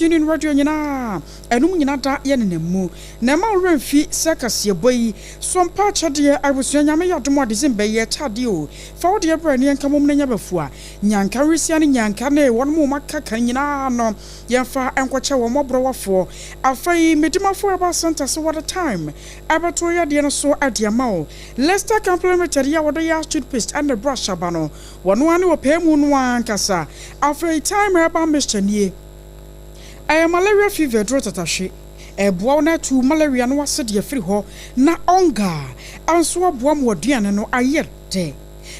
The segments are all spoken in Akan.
Union Radio nyinaa, ɛnom nyina da yɛ nenam mu. Na ɛma wo werɛ mfi sɛ kaseɛbɔ yi so mpa akyɛdeɛ abusua Nyame yɛ adom a December yi yɛkyɛ adeɛ o Fa wo deɛ brɛ ne yɛnka mom na nya bafua Nyanka nwisia ne nyanka ne wɔnom wɔn aka kan nyinaa no yɛmfa nkɔkyɛ wɔn mmɔborɔwafoɔ Afei Medimafo Herbal Centre so wɔde time ɛbɛto wo yadeɛ no so de ama wo Lester Company Limited yɛ a wɔde yɛ toothpaste ne brush aba no wɔno ara ne ɔpɛɛ mu no ara ankasa Afei Thyme Herbal Mixture nie. Ɛyɛ malaria fever aduro tatahwe. Ɛboa wo na atu malaria no ase de afiri hɔ na ɔnga nso aboa ma w'aduane no ayɛ dɛ.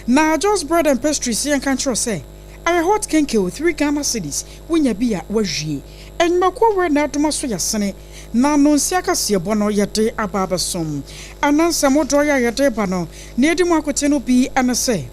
Na Joe's Bread and Pastries yɛnka nkyerɛ wo sɛ ɛyɛ hot kenkey o, three Ghana cedis, wonya bi a woawie. Nnwumakuo wei na adom aso yɛasene na nonsia kaseɛbɔ no yɛde aba abɛsom. Anansɛm dɔ yi a yɛde reba no, nea ɛdi mu akoten no bi ne sɛ,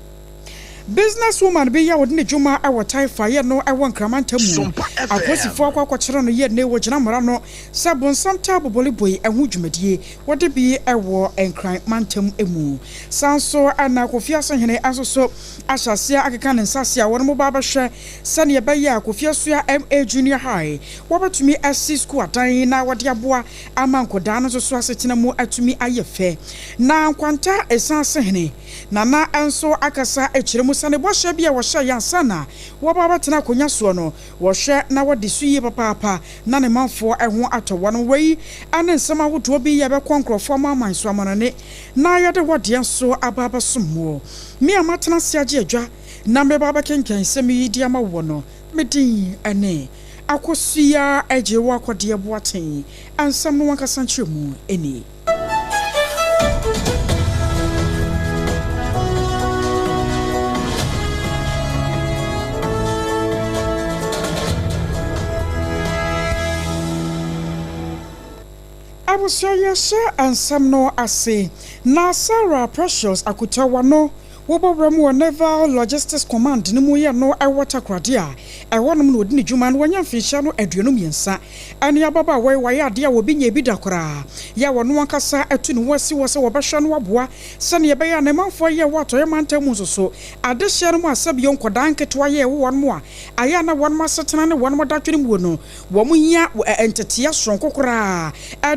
Business woman bi yɛ ɔde ne dwuma wɔ Taifa yɛ no wɔ Nkraman ntamu. Apolisifoɔ akɔ akɔkyere no yɛ nnɛ wɔgyina mmara no sɛ bonsam taa bobɔlebɔi ho dwumadie wɔde bi wɔ Nkran mantam mu. Saa nso na Kofi Asehene nso so ahyɛ aseɛ akeka ne nsa ase a wɔnom ba abɛhwɛ sɛdeɛ ɛbɛyɛ a Kofi Asua MA Junior High wɔbɛtumi asi sukuu adan na wɔde aboa ama nkɔdaa no nso so asetena mu atumi ayɛ fɛ. Na Nkwanta Esan Asehene Nana nso akasa akyerɛ mu sɛ ne bɔhyɛ bi a wɔhyɛeɛ ansa na wɔreba abɛtena akonnwa soɔ no, wɔhwɛ na wɔdi so yie papaapa na ne manfoɔ ho atɔ wɔn. Wei ne nsɛm ahodoɔ bi a ɛbɛkɔ nkurɔfoɔ amanaman so amanɔne na yɛde hɔ deɛ nso aba abɛsom woɔ. Me a matena ase agye adwa na mereba abɛkenkan nsɛm yi de ama woɔ no, me din ne Akosua Agyewaa Kɔdeɛ Boateng. Nsɛm no ankasa nkyerɛmu nie. Abusua yɛhyɛ nsɛm no ase na Sarah Precious Akutawa no Wɔbɔ wuram wɔ Naval Logistics Command no mu yɛ no wɔ Takoradi a ɛhɔnom na ɔdi ne dwuma no wanya mfinhyia no 23 ɛne ababaawa yi wayɛ adeɛ a obi nyɛɛ bi da koraa yɛ a ɔno ankasa atu ne ho asi hɔ sɛ wɔbɛhwɛ no aboa sɛdeɛ ɛbɛyɛ a ne manfoɔ yɛ wɔ atɔeɛ mantam mu nso so adehyeɛ no mu a sɛbio nkɔdaa nketewa yɛ ɛwɔ wɔn mu a ayɛ a na wɔn asetena ne wɔn dadwene muo no wɔn hia nteteɛ soronko koraa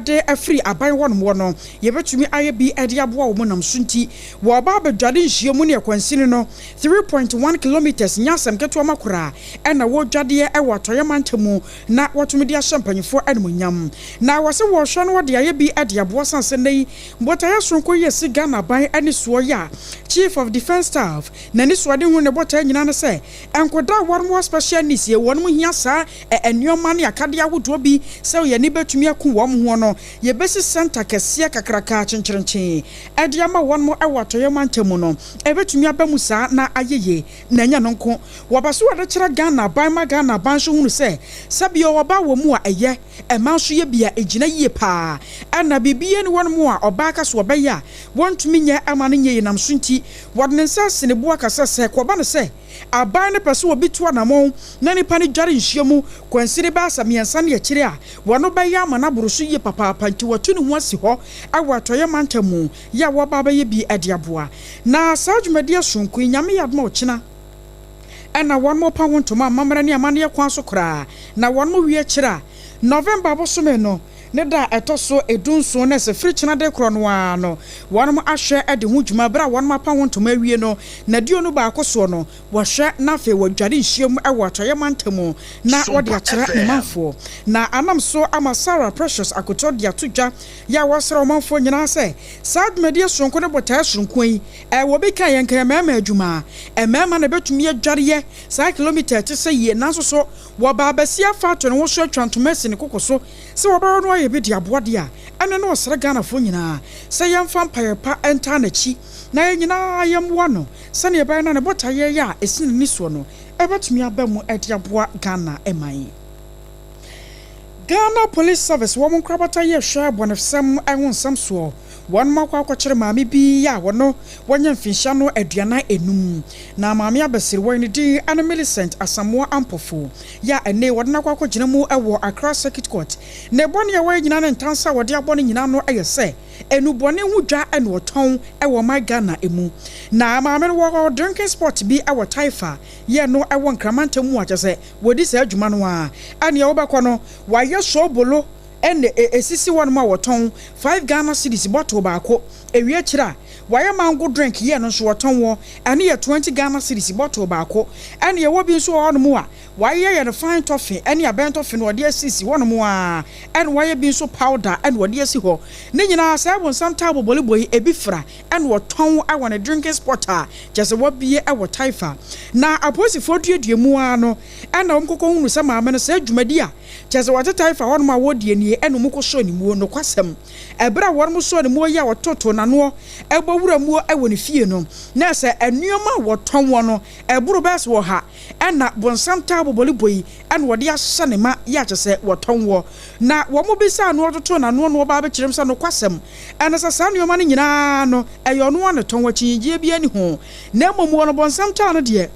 de afiri aban hɔnom hɔ no yɛbɛtumi ayɛ bi de aboa wɔn nam so nti Wɔ ɔbaa badwade nhyiamu ne akwansini no, 3.1 kilometres nyɛ asɛm ketewa ma koraa ɛna wɔredwadeɛ wɔ atɔeɛ mantam mu na wɔatumi de ahyɛ mpanyinfoɔ animuonyam. Na wɔse wɔrehwɛ na wɔde ayɛ bi de aboa sane sɛ nnɛ yi botaeɛ soronko yi asi Ghana aban anisoɔ yi a Chief of Defence Staff n'anisoadehunu ne botaeɛ nyinaa ne sɛ nkɔdaa a wɔnom wɔ special needs yi wɔnom hia saa nnoɔma ne akadeɛ ahodoɔ bi sɛ yɛn ani bɛtumi aku wɔn ho no yɛbɛsi center kɛseɛ kakraka kyenkyerenkyen de ama wɔn wɔ Atɔeɛ mantam mu no, ɛbɛtumi aba mu saa na ayɛ yie. Na ɛnyɛ ɛno nko, wɔba so de kyerɛ Ghana aban ma Ghana aban nso hunu sɛ, sɛdeɛ ɔbaa wɔ mu a ɛyɛ, mmaa nso yɛ bi a ɛgyina yie pa ara. Ɛna biribiara nni hɔnom a ɔbaa ka sɛ ɔbɛyɛ a wɔntumi nyɛ ma no nyɛ yie. Nam so nti, wɔde ne nsa asi ne bo aka sɛ, sɛ ɛkɔba no sɛ aban no pɛ sɛ obi tu anamɔn na nipa no dware nsuo mu kwansini baasa mmiɛnsa ne akyire a, wɔno bɛyɛ ama no aboro so yie papaapa nti watu ne ho asi hɔ wɔ Atɔeɛ mantam mu yɛ a wɔreba abɛyɛ bi de aboa. Na saa dwumadie sononko yi, Nyame yɛ adom a ɔkyena na wɔn repa ho ntoma amammerɛ ne amanneɛ kwan so koraa na wɔn wie akyire a, November bosome no ne da a ɛtɔ so 17 na ɛsɛ firi kyena de korɔ no ara no wɔn ahwɛ de ho dwuma berɛ a wɔn apa ho ntoma awie no nnaduonu baako soɔ no wɔhwɛ na afei wɔdware nsuo mu wɔ atɔeɛ mantam na wɔde akyerɛ ne manfoɔ na anam so ama Sarah Precious Akoto de ato dwa yɛ a wɔsrɛ ɔmanfoɔ nyinaa sɛ saa dwumadie soronko ne botaeɛ soronko yi ɛwɔ bi ka yɛn nka yɛ mmarima adwuma mmarima na ɛbɛtumi adwareɛ saa kilomita ɛte sɛ yie nanso so Wɔbaa basia afa ato ne ho so atwa ntoma asi ne koko so sɛ wɔbɛwɔ no ayɛ bi de aboa deɛ a, ɛno ne ɔsrɛ Ghanafoɔ nyinaa sɛ yɛmfa mpaeɛ pa ntaa n'akyi na yɛn nyinaa yɛmmoa no sɛdeɛ ɛbɛyɛ na ne botaeɛ a ɛsi n'ani soɔ no ɛbɛtumi aba mu de aboa Ghana man. Ghana Police Service wɔn nkorabata yɛ hwɛ bɔnefsɛm ho nsɛm soɔ. Wɔn akɔ akɔkyerɛ maame bi a wɔno wɔnyɛ mfinhyia no 45. Na maame abɛsiri ne din ane Millicent Asamoah Ampofo yɛ a ɛne wɔde no akɔ akɔgyina mu wɔ Accra Circuit Court. Na ɛbɔne a wɔyɛ nyinaa ne ntansa a wɔde abɔ no nyinaa no yɛ sɛ enubɔne ho dwa ɛna wɔtɔn ɛwɔ ɔman Ghana emu. Na maame no wɔ drinking spot bi ɛwɔ Taifa yɛ no ɛwɔ Nkramantam mu a kyerɛ sɛ wɔdi saa adwuma no a ɛnea wɔbɛkɔ no wɔayɛ soobolo ɛna esisi hɔnom a wɔtɔn 5 Ghana cedis bottle baako. Ewie akyire a, wɔayɛ mango drink yɛ no nso wɔtɔn wɔ ɛne yɛ 20 Ghana cedis bottle baako. Ɛne yɛwɔ bi nso wɔ hɔnom a wɔayɛ yɛ no fine toffee ɛne abɛn toffee no wɔde asisi hɔnom a, ɛna wɔayɛ bi nso powder ɛna wɔde asi hɔ. Ne nyinaa saa bonsam taa bɔbɔlebɔ yi ebi fra ɛna wɔtɔn ɛwɔ ne drinking spot a kyerɛ sɛ wɔabie ɛwɔ Taifa. Na apolisifoɔ duadua mu ara no ɛna wɔn kɔkɔ hunu sɛ maame no saa dwumadi a kyerɛ sɛ wɔte Taifa hɔnom a wɔredie nie, ɛna wɔn kɔ ne muo. Nokwasɛm, ɛberɛ a wɔn sɔ ne muo yi a wɔtoto n'anoɔ ɛbɔ wura muo ɛwɔ ne fie no, na sɛ nneɛma a wɔtɔn wɔ no ɛboro bɛyɛ sɛ wɔ ha ɛna bonsam taa bɔbɔlebɔ yi ɛna wɔde ahyɛ ne ma yɛ akyɛ sɛ wɔtɔn wɔ. Na wɔn mo bisa ano ɔtoto n'anoɔ no wɔba abɛkyerɛ mu sɛ nokwasɛm ɛna sɛ saa nneɛma no nyinaa no ɛyɛ ɔno ano tɔn wɔ, akyinnyegyeɛ bi ani ho. Na mmom wɔ no bonsam taa no deɛ,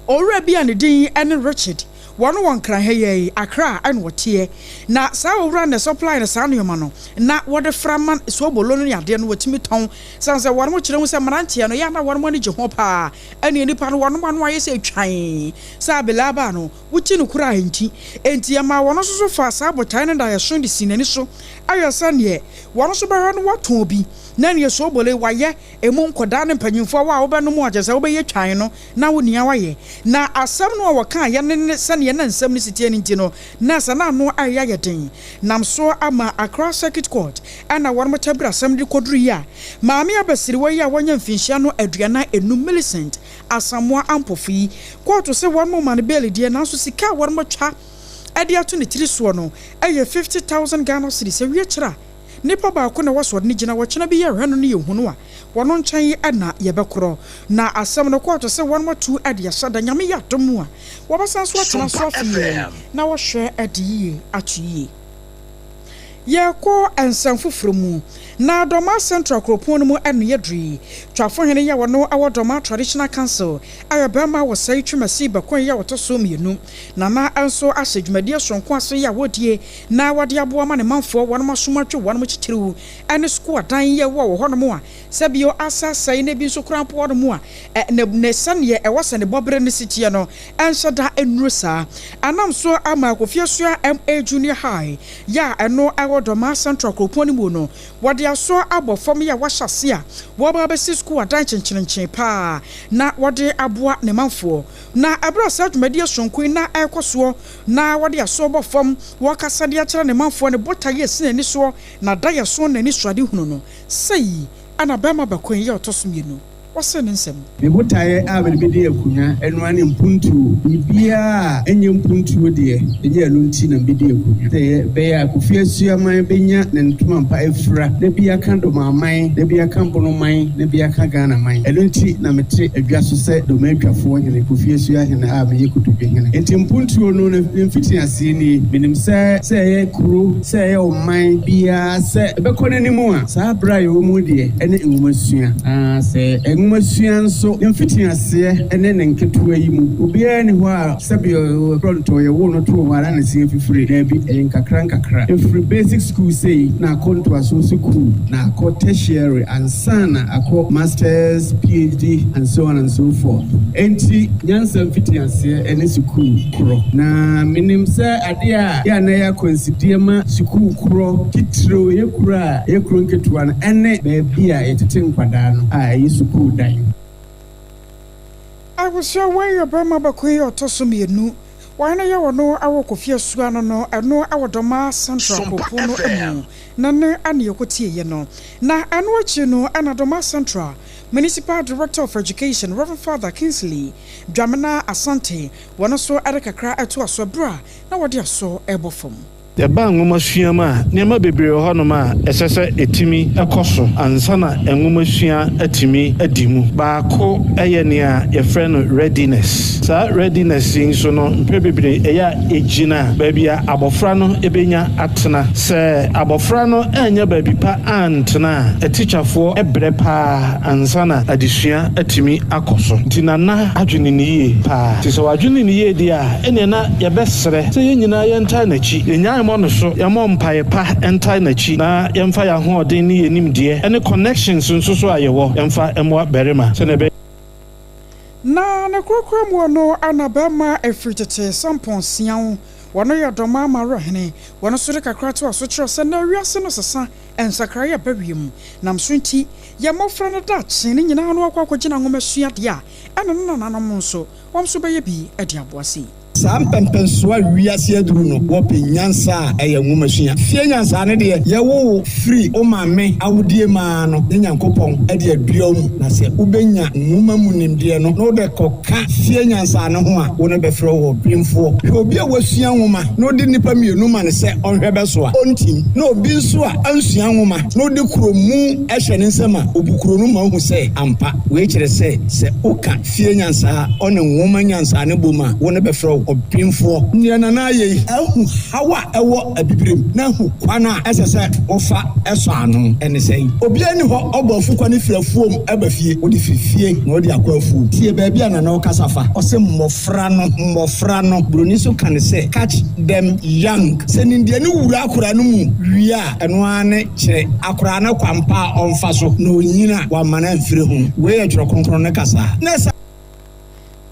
owura bi a ne din ɛne Richard, wɔn wɔ Nkran ha yi, Accra ɛna wɔteɛ. Na saa owura na supply no saa nneɛma no na wɔde fra ma soobolo no ne adeɛ no wɔtumi tɔn san sɛ wɔn kyerɛ mu sɛ mmeranteɛ no yɛ ana wɔn ani gye ho paa. Ɛne nipa no wɔn ano ayɛ sɛ twan sɛ abelaaba no wokyi no kora nti enti ɛma wɔn nso so fa saa botae no da yɛso de si n'ani so ayɛ sɛ neɛ wɔn nso bɛhwɛ no wɔtɔn bi. Na neɛ soobolo wayɛ emu nkɔdaa ne mpanyinfoɔ a wobɛnom a kyerɛ sɛ wobɛyɛ twan no na wo nua wayɛ. Na asɛm no a wɔka yɛ ne sɛneɛ na nsɛm no si tie no nti no na sɛ na ano ayɛ ayɛ den nam so ama Accra Circuit Court ɛna wɔn tabiri asɛm de kɔduru yi a maame abasiriwa yi a wɔnyɛ mfinhyia no 45, Millicent Asamoah Ampofo yi, kɔɔto sɛ wɔn mo ma no bail deɛ, nanso sika a wɔn atwa ɛde ato ne tiri soɔ no ɛyɛ 50,000 Ghana cedis. Awie kyerɛ a nipa baako na wɔsɔ ne gyina wɔkyena bi yɛ hwɛ no ne yɛ hunu a wɔn nkyɛn ɛna yɛbɛkorɔ. Na asɛm no kɔɔto sɛ wɔn atu ɛde ahyɛ da. Nyame yɛ adom a wɔbɛsan so atena so afei na wɔhwɛ ɛde yie ato yie. Yɛkɔ nsɛm foforɔ mu. Na Dɔma Central kuropɔn no mu ɛno yɛduri Twafohene yɛ wɔno ɛwɔ Dɔma Traditional Council ayɛ bɛrima wɔ sɛe Twumasi bɛkɔn yɛ wɔtɔ so mmienu. Nana nso ahyɛ dwumadie soronko ase yɛ a wɔdie na wɔde aboa ma ne manfoɔ wɔnom asom atwe wɔnom kyitiriw ɛne sukuu adan yɛ wɔ wɔ hɔnom a sɛbio asasɛe na ebi nso kora mpo hɔnom a ne ne sɛneɛ ɛwɔ sɛ ne bɔberɛ no si teɛ no ɛnhyɛ da nnuro. Saa anam so ama Kofi Asua M.A Junior High yɛ a ɛno ɛwɔ Dɔma Central kuropɔn no mu no wɔde aso abɔ fam yɛ a wɔahyɛ ase a wɔba abɛsi sukuu adan kyenkyerenkyen paa na wɔde aboa ne manfoɔ. Na ɛberɛ a saa dwumadie sonko yi na ɛrekɔ soɔ na wɔde aso bɔ fam, wɔkasa de akyerɛ ne manfoɔ ne botaeɛ esi n'ani soɔ na da yɛ so n'ani so ade hunu no sɛyi ana bɛrima bɛko yi yɛ ɔtɔ so mmienu wɔsɛ ne nsɛm. Me botaeɛ a mede bɛdi akonnwa ɛno ara ne mpuntuo. Biribiara a ɛnyɛ mpuntuo deɛ, ɛnyɛ ɛno nti na mebɛdi akonnwa. Sɛ bɛyɛ a Kofi Asuaman bɛnya ne ntoma mpa afira na bi aka Dɔmaman na bi aka Bonoman na bi aka Ghana man. Ɛno nti na mete adwa so sɛ Dɔma atwafoɔ hene, Kofi Asua hene a meyɛ kotodwe hene. Nti mpuntuo no ne mfiti aseɛ nie. Menim sɛ ɛyɛ kuro, sɛ ɛyɛ ɔman biara, sɛ ɛbɛkɔ n'anim a, saa berɛ a yɛwɔ mu deɛ ɛne nwomasua. Sɛ nwomasua nso ne mfiti aseɛ ne ne nketewa yi mu, obiara ni hɔ a sɛbi prɔntɔ yɛwo no too hɔ ara ne se afifire. Daabi, ɛyɛ nkakra nkakra. Ɛfiri basic school sei na akɔ ntoaso sukuu na akɔ tertiary ansa na akɔ masters, PhD and so on and so forth. Enti nyansa mfiti aseɛ ne sukuu korɔ. Na menim sɛ adeɛ a yɛ a na ɛyɛ akwansideɛ ma sukuu korɔ titiriw yɛ kuro a ɛyɛ kuro nketewa no ɛne baabi a yɛtete nkwadaa no a ɛyɛ sukuu dan. Abusua, wɔn yɛ bɛrima baako yi ɔtɔ so mmienu wɔn yɛ wɔn awɔ Kofi Asua no ɛno awɔ Dɔma Central kuropɔn no mu na ne ane ɛkɔtie yɛ no. Na ɛno akyi no ɛna Dɔma Central Municipal Director of Education, Reverend Father Kingsley Dwamena Asante, wɔn nso ɛde kakra ɛto aso berɛ a na wɔde aso ɛbɔ fam. Ɛba nwomasua mu a, nneɛma bebree wɔ hɔnom a ɛsɛ sɛ ɛtumi kɔ so ansa na nwomasua atumi adi mu. Baako yɛ nea yɛfrɛ no readiness. Saa readiness yi nso no, mprɛ bebree ɛyɛ a ɛgyina baabi a abɔfra no bɛnya atena. Sɛ abɔfra no annya baabi pa antena a, atikyafoɔ brɛ pa ara ansa na adesua atumi akɔ so. Nti Nana adwene no yie pa ara. Nti sɛ wadwene no yie deɛ a, ɛnneɛ na yɛbɛsrɛ sɛ yɛn nyinaa yɛntae n'akyi. Yɛnnyae mmɔ no so, yɛmmɔ mpaeɛ pa ntae n'akyi, na yɛmfa yɛn ahoɔden ne yɛn nimdeɛ ne connections nso so a yɛwɔ, yɛmfa mmoa barima sɛdeɛ ɛbɛyɛ. Na ne korokora mu ɔno na bɛrima ɛfiri tete sampɔn siaw, wɔno yɛ dɔmaa ma werɛhene, wɔno nso de kakra toa so kyerɛ sɛ nnɛ wiase no sesa, nsakraeɛ aba wiem, nam so nti yɛn mmɔfra no daakye no nyinaa no akɔ akɔgyina nwomasua deɛ a ɛna ne nananom nso wɔn nso bɛyɛ bi de aboa sei. Saa mpɛnpɛnsoɔ a wiase aduru no, wɔpɛ nyansa a ɛyɛ nwomasua. Fie nyansa no deɛ, yɛwo wo firi wo maame awodie mu ara no, ne Nyankopɔn de adua wo mu. Na sɛ wobɛnya nwoma mu nimdeɛ no, na wode kɔka fie nyansa no ho a, wo no bɛfrɛ wo ɔbenfoɔ. Hwɛ obi a wasua nwoma na wode nnipa mmienu ma no sɛ ɔnhwɛ bɛ so a, ɔntim. Na obi nso a ansua nwoma na wode kuro mu hyɛ ne nsam a, ɔbu kuro no ma wohu sɛ ampa. Wei kyerɛ sɛ, sɛ woka. Fie nyansaa, ɔne nwoma nyansaa no bom a, wo no bɛfrɛ wo ɔbenfoɔ. Nea Nana ayɛ yi, ahu haw a ɛwɔ Abibirem na ahu kwan a ɛsɛ sɛ wofa sɔ ano. Ɛne sɛn? Obiara nni hɔ ɔbɔ afu kwan firi afuom ba fie. Wode firi fie na wode akɔ afuom. Tie baabi a Nana ɔkasa fa. Ɔse mmɔfra no, mmɔfra no. Buroni nso ka no sɛ catch them young. Sɛ nimdeɛ no wura akwadaa no mu wie a, ɛno ara ne kyerɛ akwadaa no kwan pa a ɔmfa so na ɔnyin a, wamma no amfiri ho. Wei yɛ Twerɛ Kronkron no kasa. Na ɛsɛ.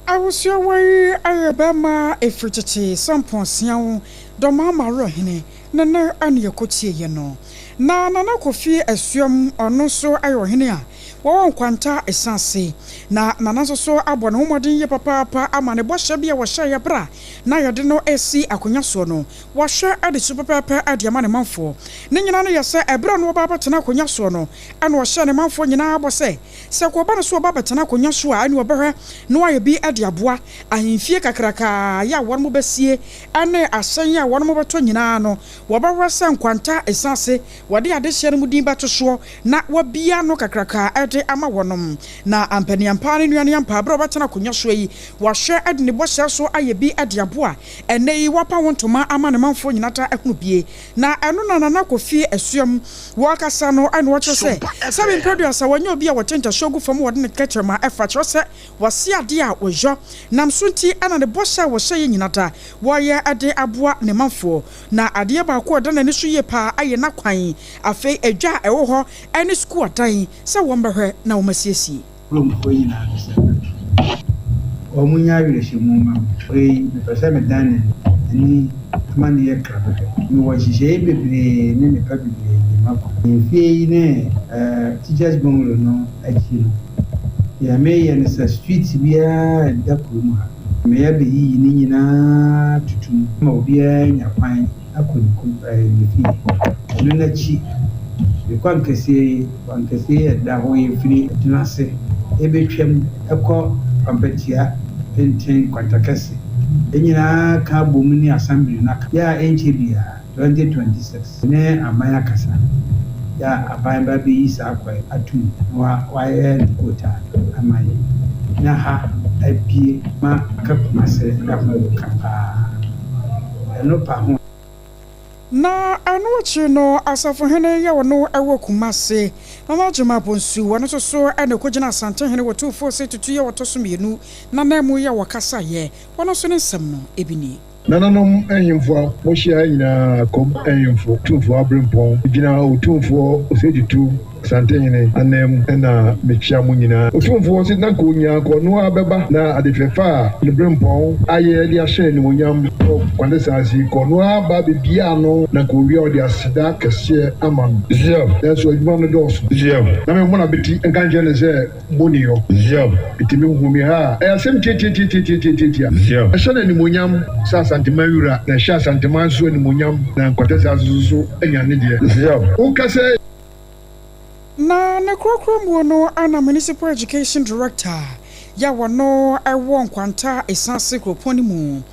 Ahosuawa yi ayɛ bɛɛma ɛfiri tete sɛ mpɔnseawo dɔmaa mawerɛhene ne ne ɛne ɛkɔtieɛ no. Na Nana Kofi Asuam ɔno nso ayɛ ɔhene a wɔwɔ Nkwanta Esaase. Na Nana nso so abɔ ne ho mmɔden yie papaapa ama ne bɔhyɛ bi a wɔhyɛeɛ berɛ a na yɛde no resi akonwa soɔ no Wahwɛ de su pɛpɛɛpɛ de ama ne manfoɔ. Ne nyinaa no yɛ sɛ ɛberɛ a na ɔreba abɛtena akonnwa soɔ no, ɛna ɔhyɛɛ ne manfoɔ nyinaa bɔ sɛ, sɛ ɛkɔba no sɛ ɔba abɛtena akonnwa so a, ɛne ɔbɛhwɛ na wayɛ bi de aboa ahemfie kakrakaa a wɔn bɛsie ne ahyɛn a wɔn bɛtɔ nyinaa no. Wɔbɛhwɛ sɛ nkwanta ɛsiane ase wɔde adehyeɛ no mu din bɛto soɔ na wɔabia no kakrakaa de ama wɔn. Na ampaniampa ne nuaneampa, berɛ a ɔbɛtena akonnwa soɔ yi, wahwɛ de ne bɔhyɛ so ayɛ bi de aboa Ɛnnɛ yi wapa wo ntoma ama ne manfoɔ nyina ta ahunu bie. Na ɛno na Nana Kofi Asuam wɔkasa no ɛna ɔkyerɛ sɛ sɛbe mprɛduasa wanyɛ obi a wɔte ntasuo gu fam wɔde ne kɛtrɛma ɛfa kyerɛ sɛ wase adeɛ a wɔyɔ nam so nti ɛna ne bɔhyɛ a wɔhyɛeɛ nyina da wɔyɛ de aboa ne manfoɔ. Na adeɛ baako a ɛda n'ani so yie paa ɛyɛ n'akwan afei adwa a ɛwɔ hɔ ɛne sukuu adan sɛ wɔmmɛhwɛ na wɔasiesie. Kuromfoɔ nyinaa no sɛ, wɔnnya awerɛhyɛmu mma me. Afei mepɛ sɛ medan n'ani ma no yɛ krabɛhwɛ. Mewɔ nhyehyɛeɛ bebree ne nnepa bebree de ma kwan. Mfeɛ yi ne Teachers Bungalow no akyi no, deɛ mereyɛ ne sɛ street biara a ɛda kurom ha no, meyɛ abɛyiyi ne nyinaa atutu mu ama obiara anya kwan akɔ ne ku ɛɛ ne fie. Ɛno n'akyi, me kwankɛseɛ yi, kwankɛseɛ yi a ɛda hɔ yi firi Agyinase ɛbɛtwam kɔ Kwampatia Tenten Kwantakɛse. Yɛn nyinaa ka abom ne Assembly no aka. Yɛ a ɛnkyɛ biara, 2026, yɛne aban akasa, yɛ a aban ba bɛyi saa kwan yi atom na wayɛ ne quota ama yɛn. Na ha abue ma aka Kumase ho ka paa. Ɛno pa ho. Na ɛno akyiri no, asafohene yɛ ɔno wɔ Kumase, Nana Agyemang Bonsu, ɔno nso so na ɛkɔgyina Asantehene wɔ Tumfoɔ Osei Tutu yɛ ɔtɔ so mmienu n'ananmu yɛ ɔkasaeɛ, ɔno nso ne nsɛm no bi nie. Nananom nhemfo a moahyia ha nyinaa, Kom nhemfo, Tumfoɔ Aberempɔn, megyina Otumfoɔ Osei Tutu Asantehene ananmu na mekyia mo nyinaa. Otumfoɔ se na nka onyaa nka ɔno ara bɛba na ade fɛfɛ a ne berempɔn ayɛ de ahyɛ animuonyam wɔ Kwantesa ase yi nka ɔno ara ba abɛbia ano na nka owia ɔde aseda kɛseɛ ama no. Nanso adwuma no dɔɔso. Na me mmɔ no abati nka nkyerɛ no sɛ moni hɔ. Enti me hu me ha a, ɛyɛ asɛm tiatiatiatiatiatiatia. Ɛhyɛ no animuonyam sɛ Asanteman wura na ɛhyɛ Asanteman nso animuonyam na Nkwantesa nso so anya ne deɛ. Woka sɛ. Na ne korɔkorɔ muo no ana Municipal Education Director yɛ wɔno wɔ Nkwanta Esaase kuropɔn no mu.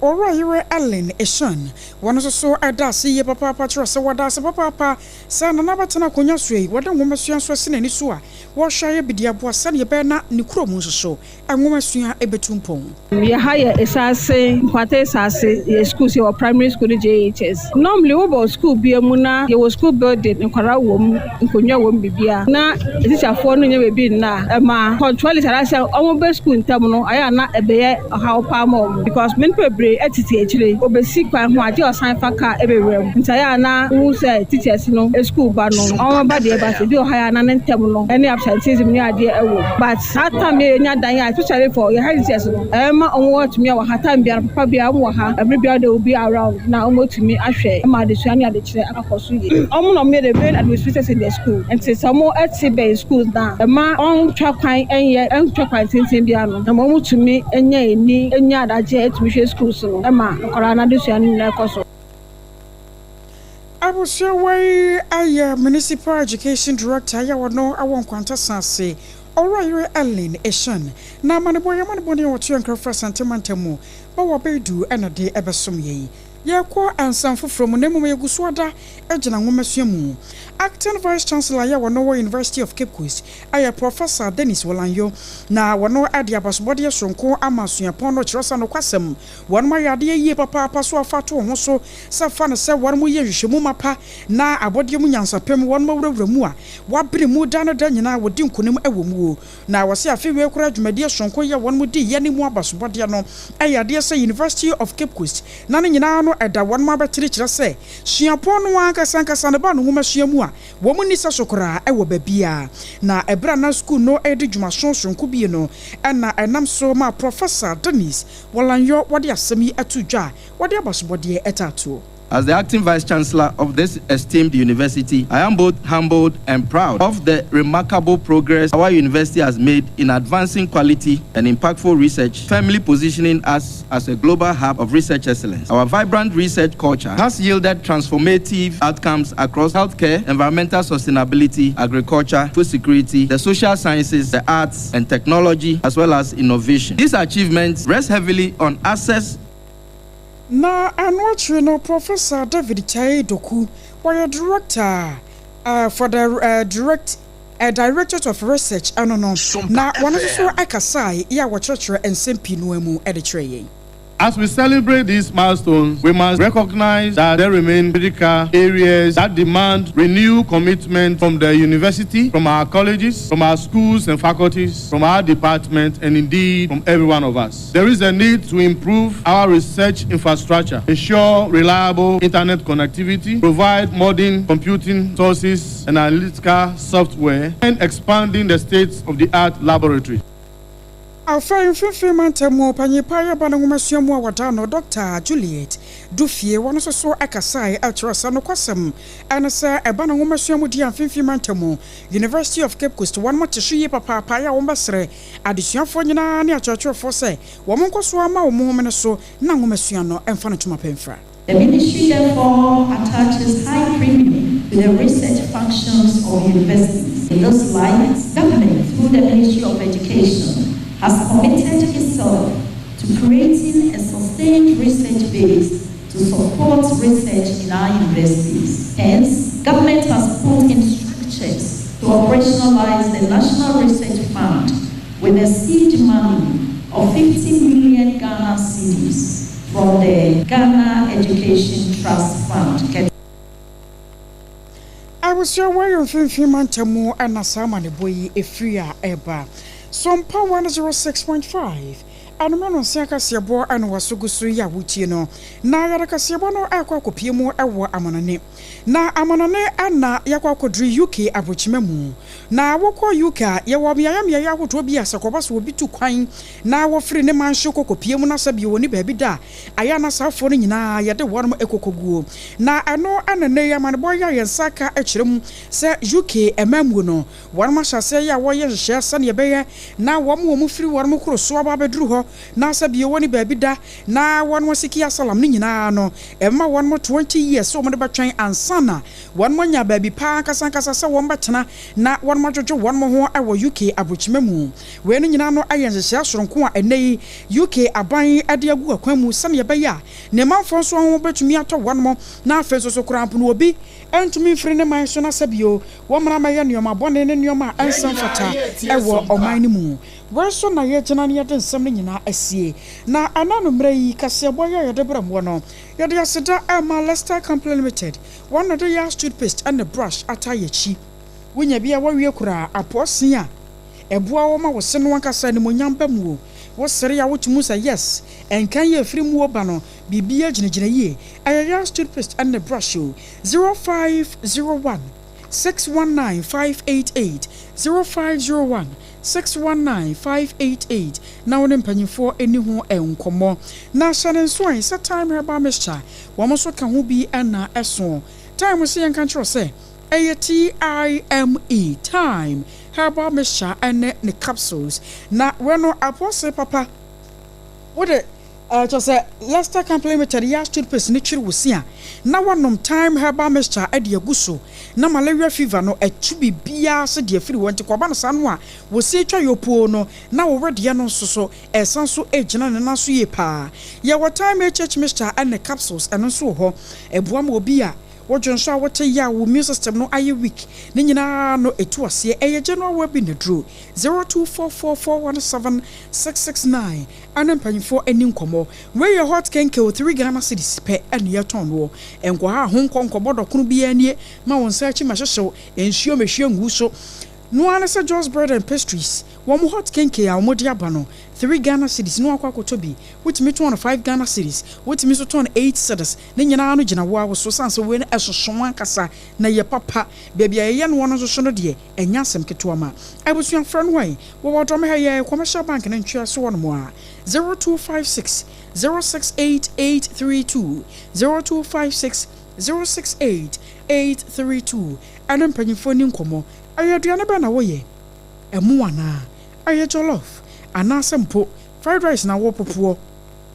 Owura yere Ellen Eshun, wɔn nso so ɛda ase yie papaapa kyerɛ sɛ wɔda ase papaapa sɛ Nana bɛtena akonnwa so yi, wɔde nwomasua nso asi n'ani so a wɔrehwɛ ayɛ bi de aboa sɛdeɛ ɛbɛyɛ na ne kurom nso so nwomasua ɛbɛtu mpɔn. Yɛha yɛ Esaase, Nkwanta Esaase, yɛ schools, yɛwɔ primary school ne JHS. Normally wobɔ school bia mu na yɛwɔ school building, nkwadaa wɔ mu, nkonnwa wɔ mu, bibia na teacherfoɔ no nyɛ baabi nna a ɛma punctuality anaasɛ ɔmo bɛ school ntam no ayɛ a na ɛbɛyɛ ɔhaw paa ma ɔmo, because mmenipa bebree ɛtete akyire, obesi kwan ho agye ɔsan fa car ɛbɛwura mu. Nti ayɛ a na wohu sɛ teachers no school ba no, ɔmo ba deɛ ba sɛ ebi wɔ ha yɛ a na ne ntɛm no ɛne absenteeism ne adeɛ ɛwɔ. But saa time yɛ yɛnya dan a, especially for yɛ head teachers no, ɛma ɔmo atumi wɔ ha time biara, papa biara ɔmo wɔ ha, ɛbere biara de obi around na ɔmo atumi ahwɛ ɛma adesua ne adekyerɛ akɔ so yie. Ɔmo na ɔmo yɛ the main administrators in the school, nti sɛ ɔmo ɛte bɛn school na ɛma ɔntwa kwan, ɛnyɛ ɛntwa kwan tenten biara no, na ɔmo tumi ɛnya ani ɛnya adagye ɛtumi hwɛ schools no ɛma nkwadaa n'adesua no nyinaa ɛkɔ so. Abusua wei ayɛ Municipal Education Director yɛ wɔno awɔ Nkwanta Sase, Ɔwura yere Ellen Eshun, na amanebɔ yɛ amanebɔ ne wɔto yɛn nkrafra Santemantam mu bɛwɔ bɛɛdu ɛna de ɛbɛsom yɛn. Yɛkɔ ansam foforɔ mu, na mmom yɛgu so ada gyina nwomasua mu. Acting Vice Chancellor yɛ wɔno wɔ University of Cape Coast ayɛ Professor Dennis Worlanyo, na wɔno ade abasobɔdeɛ soronko ama suapɔn no, kyerɛ sɛ nokwasɛm wɔn ayɛ adeɛ yie papaapa so afa to ho so sɛ fa no sɛ wɔn yɛ nhwehwɛmu mapa na abɔdeɛ mu nyansapɛm wɔn awurawura mu a wabere mu da no da nyinaa wɔdi nkonim wɔ mu o. Na wɔsɛ afei wei kora dwumadie soronko yɛ wɔn mu di yɛ ne mu abasobɔdeɛ no ɛyɛ adeɛ sɛ University of Cape Coast na ne nyinaa no ɛda wɔn mu abɛtiri, kyerɛ sɛ suapɔn no ankasa ankasa ne ba no nwoma sua mu a wɔn mu nisa so koraa ɛwɔ baabi na ɛberɛ a na school no ɛde dwumaso soronko bie no, ɛna ɛnam so ma Professor Dennis Worlanyo wɔde asɛm yi ato dwa a wɔde abasobɔdeɛ ɛtaatoɔ. As the acting vice chancellor of this esteemed university, I am both humbled and proud of the remarkable progress our university has made in advancing quality and impactful research, firmly positioning us as a global hub of research excellence. Our vibrant research culture has yielded transformative outcomes across healthcare, environmental sustainability, agriculture, food security, the social sciences, the arts, and technology, as well as innovation. These achievements rest heavily on access Na ano akyire no, Professor David Kyei Doku, wɔyɛ director for the Directorate of Research ɛno no, na wɔn nso so ɛkasa yɛ a wɔkyerɛkyerɛ nsɛm pii no mu ɛde kyerɛ yɛn. As we celebrate these milestones, we must recognize that there remain critical areas that demand renewed commitment from the university, from our colleges, from our schools and faculties, from our department, and indeed from every one of us. There is a need to improve our research infrastructure, ensure reliable internet connectivity, provide modern computing sources and analytical software, and expanding the state-of-the-art laboratory. Afei Mfimfini Mantam mu panyipa yɛba no nwomasua mu a wɔda no Dr Juliet Dufie, wɔno nso so ɛkasae ɛkyerɛ sɛ nokwasɛm ɛne sɛ ɛba no nwomasua mu di a, Mfimfini Mantam mu University of Cape Coast wɔn mo te so yie papaapa, yɛ a wɔn bɛsrɛ adesuafoɔ nyinaa ne akyerɛkyerɛfoɔ sɛ wɔn nkɔ so ama wɔn home no so na nwomasua no ɛmfa no toma pɛmfra. The ministry therefore attaches high premium to the research functions of universities. In this light, government, through the Ministry of Education, has committed itself to creating a sustained research base to support research in our universities. Hence, government has put in structures to operationalize the National Research Fund with a seed money of 50 million Ghana cedis from the Ghana Education Trust Fund. Abusua, wɔyɛ Mfimfini Mantam mu ɛna saa amanebɔ yi ɛfiri a ɛba Sompa 106.5 anoma no nsia kaseɛbɔ ɛna waso gu so yi a wotie no. Na yɛde kaseɛbɔ no ɛkɔ akɔpie mu ɛwɔ amanane, na amanane ɛna yɛkɔ akɔduru UK aburokyima mu. Na wɔkɔ UK a, yɛwɔ mmeaeɛ mmeaeɛ ahodoɔ bi a sɛ kɔba so obi tu kwan na wɔfiri ne man so kɔkɔpie mu na sɛ bio wɔni baabi da a, ayɛ ana saafoɔ no nyinaa yɛde wɔnom ɛkɔkɔguo. Na ɛno ɛna ne yi amanebɔ yɛ a yɛn nsa ka akyerɛ mu sɛ UK ɛmamuo no, wɔnom ahyɛ aseɛ yɛ a wɔyɛ nhyehyɛeɛ sɛneɛ ɛbɛyɛ na wɔn mu firi wɔn koro so aba abɛduru hɔ. na sɛ bio wɔne baabi da na wɔn aseek asylum no nyinaa no, ɛma wɔn 20 years sɛ wɔn de bɛtwɛn ansa na wɔn anya baabi paa nkasankasa sɛ wɔn bɛtena na wɔn adwodwo wɔn ho wɔ UK aburokyima mu. Wei no nyinaa no ayɛ nhyehyɛ soronko a ɛnɛ yi UK aban de agu akwan mu sɛnea ɛbɛyɛ a ne manfoɔ nso ho bɛtumi atɔ wɔn mo, na afei nso so koraa mpo no obi ntumi mfiri ne man so na sɛbio wɔn mmara mɛyɛ nneɛma bɔne ne nneɛma a ɛnsa mfata ɛwɔ ɔman no mu. Wɔn nso na yɛgyina ne yɛde nsɛm no nyinaa asie. Na ɛna no mmerɛ yi kaseɛbɔ yɛ yɛde brɛ mmoɔ no, yɛde aseda ɛma Lester Company Limited. Wɔn na de yɛ toothpaste ɛne brush ata yɛ akyi. Wonya bi a wɔwie koraa apɔɔsen a ɛboa wɔn ma wɔse no ankasa animonyam ba mu o. Wɔsere a wotumi sɛ yes, ɛnkan yɛ efiri mu ba no, biribiara gyinagyina yie. Ɛyɛ yɛ toothpaste ɛne brush o. 0501 619 588, 0501 619 588, na wɔne mpanyinfoɔ ani ho nkɔmmɔ. Na hyɛ ne nso a sɛ Time Herbal Mixture, wɔn nso ka ho bi ɛna ɛso. Time sɛ yɛnka nkyerɛ sɛ ɛyɛ Time, Time Herbal Mixture ɛne ne capsules, na wɔn no apɔse papa. Wode kyerɛ sɛ Lester Company Limited yɛ toothpaste ne twere wɔ si a, na wɔnom Time Herbal Mixture ɛde agu so na malaria fever no ɛtu biribiara sɛ deɛ firi wɔn. Nti kɔba no saa no a wɔsi atwa yɔpoo no na wɔwɔ deɛ no nso so ɛsan so gyina ne nan so yie paa. Yɛwɔ Time HH Mixture ɛne capsules, ɛno nso wɔ hɔ. Ɛboa ma obi a wɔdwo nso a wɔte yɛ a wɔ immune system no ayɛ weak ne nyinaa no ɛtu aseɛ. Ɛyɛ general wellbeing na duro 0244417669 ɛne mpanyinfoɔ ani nkɔmmɔ. Wei yɛ hot kenke o, 3 Ghana cedis pɛ ɛne yɛtɔn noɔ. Nkɔha ho nkɔ nkɔbɔ dɔkono biara nie ma wɔn nsa akyi ma hyehyɛw nsuo mehwie ngu so noa ne sɛ Jos Bread and Pastries wɔn hot kenke a wɔde aba no, 3 Ghana cedis na wakɔ akɔtɔ bi. Wotumi tɔn no 5 Ghana cedis, wotumi nso tɔn no 8 cedis. Ne nyinaa no gyina wo awo so san sɛ wei no ɛsoso ankasa na yɛ papa. Baabi a yɛyɛ no no nso so no deɛ, ɛnyɛ asɛm ketewa ma abusuafrɛ no. Ɛ wɔwɔ dɔm ha yɛ Commercial Bank ne ntwea so wɔ no mu a 0256 068 832, 0256 068 832. Ɛne mpanyinfoɔ ni nkɔmmɔ. Ɛyɛ aduane bɛn na woyɛ? Ɛmo anaa ɛyɛ jollof anaasɛ mpo fried rice na wɔpopoɔ?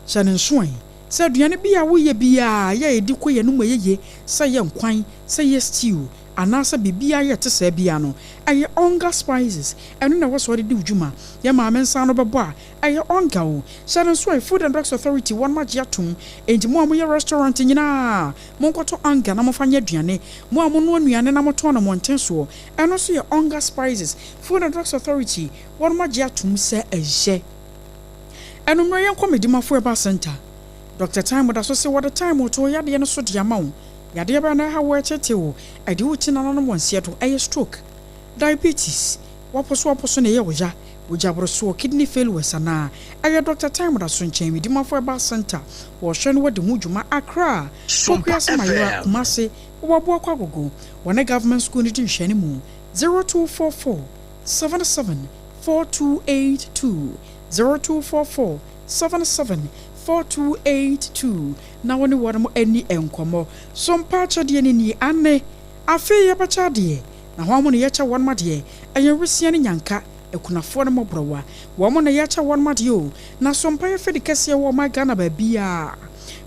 Hyɛ ne nsoan sɛ aduane bi a woyɛ biara yɛ yɛdi kɔ yɛn no mu, ɛyɛ sɛ yɛ nkwan, sɛ yɛ stew anaasɛ biribiara yɛ te sɛ bia no, ɛyɛ Onga spices, ɛno na ɛwɔ sɛ ɔde di wo dwuma. Yɛ maame nsa no bɛbɔ a, ɛyɛ Onga o. Hyɛ no nso a Food and Drugs Authority wɔn agye atom. Enti mo a moyɛ restaurant nyinaa, monkɔtɔ Onga na momfa nyɛ aduane. Mo a monoa nnuane na motɔn no mmɔnten soɔ, ɛno nso yɛ Onga spices. Food and Drugs Authority wɔn agye atom sɛ ɛyɛ. Ɛno mmerɛ yɛnkɔ Medimafo Herbal Center. Dr Time da so sɛ wɔde time to yadeɛ no so de ama wo. Yadeɛ bɛn na ɛha wo, ɛkyɛte wo, ɛde wo ti nananom wɔ nseɛ do? Ɛyɛ stroke, diabetes, waposo waposo na ɛyɛ wo ya, wogya borosoɔ, kidney failures anaa? Ɛyɛ Dr Time da so nkyɛn. Medimafo Herbal Center wɔhwɛ no, wɔde ho dwuma. Accra, Pokuase, Mayera, Kumase, wɔwɔ kɔ Agogo, wɔne Government School no di nhwɛne mu. 0244 77 4282, 0244 77 4282, na wɔne wɔn ani nkɔmmɔ so. Mpa akyɛdeɛ no nie ane afei yɛbɛkyɛ adeɛ na wɔn mo no yɛkyɛ wɔn adeɛ. Ɛyɛ nwesia ne nyanka, akunafoɔ no mmɔborɔwa, wɔn mo na yɛkyɛ wɔn adeɛ o. Na sompa yɛ fɛdi kɛseɛ wɔ ɔman Ghana baabiaa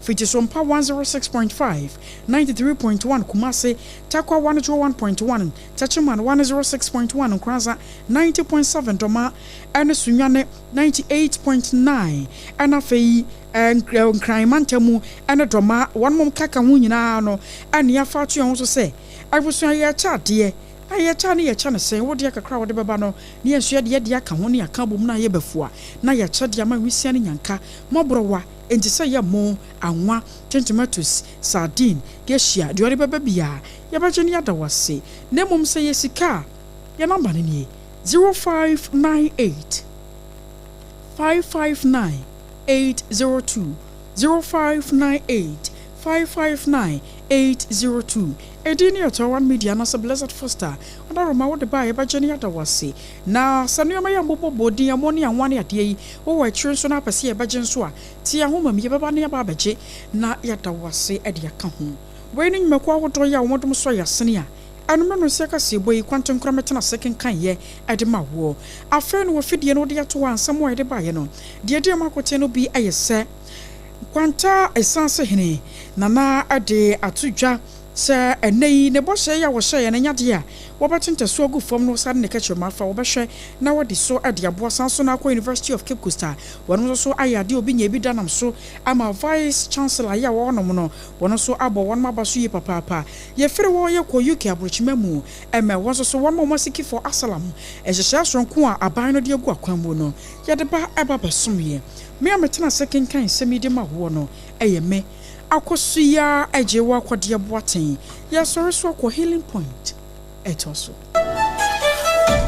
fiti Sompa 106.5, 93.1 Kumase, Takwa 101.1, Techiman 106.1, Nkoranza 90.7, Dɔma ɛne Sunyane 98.9, ɛna afei Nkran mantam ɛne Dɔma wɔn mo kaka ho nyinaa no. Ɛne afa ato yɛn ho so sɛ abusua yɛkyɛ adeɛ na yɛkyɛ ne yɛkyɛ no sɛn? Wodeɛ kakra a wode bɛba no ne yɛn nso yɛde yɛde aka ho ne yɛaka bom na yɛbɛfua na yɛkyɛ de ama nwisia ne nyanka mmɔborɔwa. Enti sɛ yɛ mo anwa, tin tomatoes, sardine, geisha deɛ ɔde bɛba biara, yɛbɛgye ne yɛada wase. Na mmom sɛ yɛ sika a, yɛ number no nie: 0598 559 802, 0598 559 802. Ɛdin ne yɛtɔ One Media anaasɛ Blessed Foster ɔdaroma. Wode ba a, yɛbɛgye ne yɛada wase. Na sɛ nneɔma yɛ mbobɔbɔ din ɛmo ne anwa ne adeɛ yi wowɔ akyire nso no, apɛ sɛ yɛbɛgye nso a, tie ahoma mu, yɛbɛba ne yɛba abɛgye na yɛada wase de aka ho. Wei ne nnwumakuo ahodoɔ yi a wɔdom sɔ yɛ asene a. Anwummerɛ no nsia kaseɛbɔ yi kwantenkora mɛtena ase kenkan yɛ de ma woɔ. Afei no wɔ fidie no wode ato hɔ a nsɛm a yɛde baeɛ no deɛ ɛdi ɛmu akoten no bi yɛ sɛ Nkwanta Esanse Hene Nana de ato dwa sɛ ɛnnɛ yi ne bɔhyɛ yi a wɔhyɛeɛ no nyɛ adeɛ a wɔbɛte ntasuo agu fam no saa de ne kɛkyerɛma afa wɔbɛhwɛ na wɔadi so de aboa san so na akɔ University of Cape Coast a wɔn nso so ayɛ adeɛ a obi nyɛɛ bi da nam so ama Vice Chancellor yi a wɔwɔ hɔnom no wɔn nso abɔ wɔn aba so yie papaapa. Yɛfiri hɔ yɛkɔ UK aburokyima mu ma ɛhɔ nso so wɔn a wɔasiki for asylum nhyehyɛɛ soronko a aban no de agu akwan mu no yɛde ba ɛba bɛsom yɛn. Me a metena ase kenkan nsɛm yi de ma woɔ no ɛyɛ me Akosua Agyewa Kɔdeɛ Boateng. Yɛsɔre so akɔ Healing Point ɛtɔ so.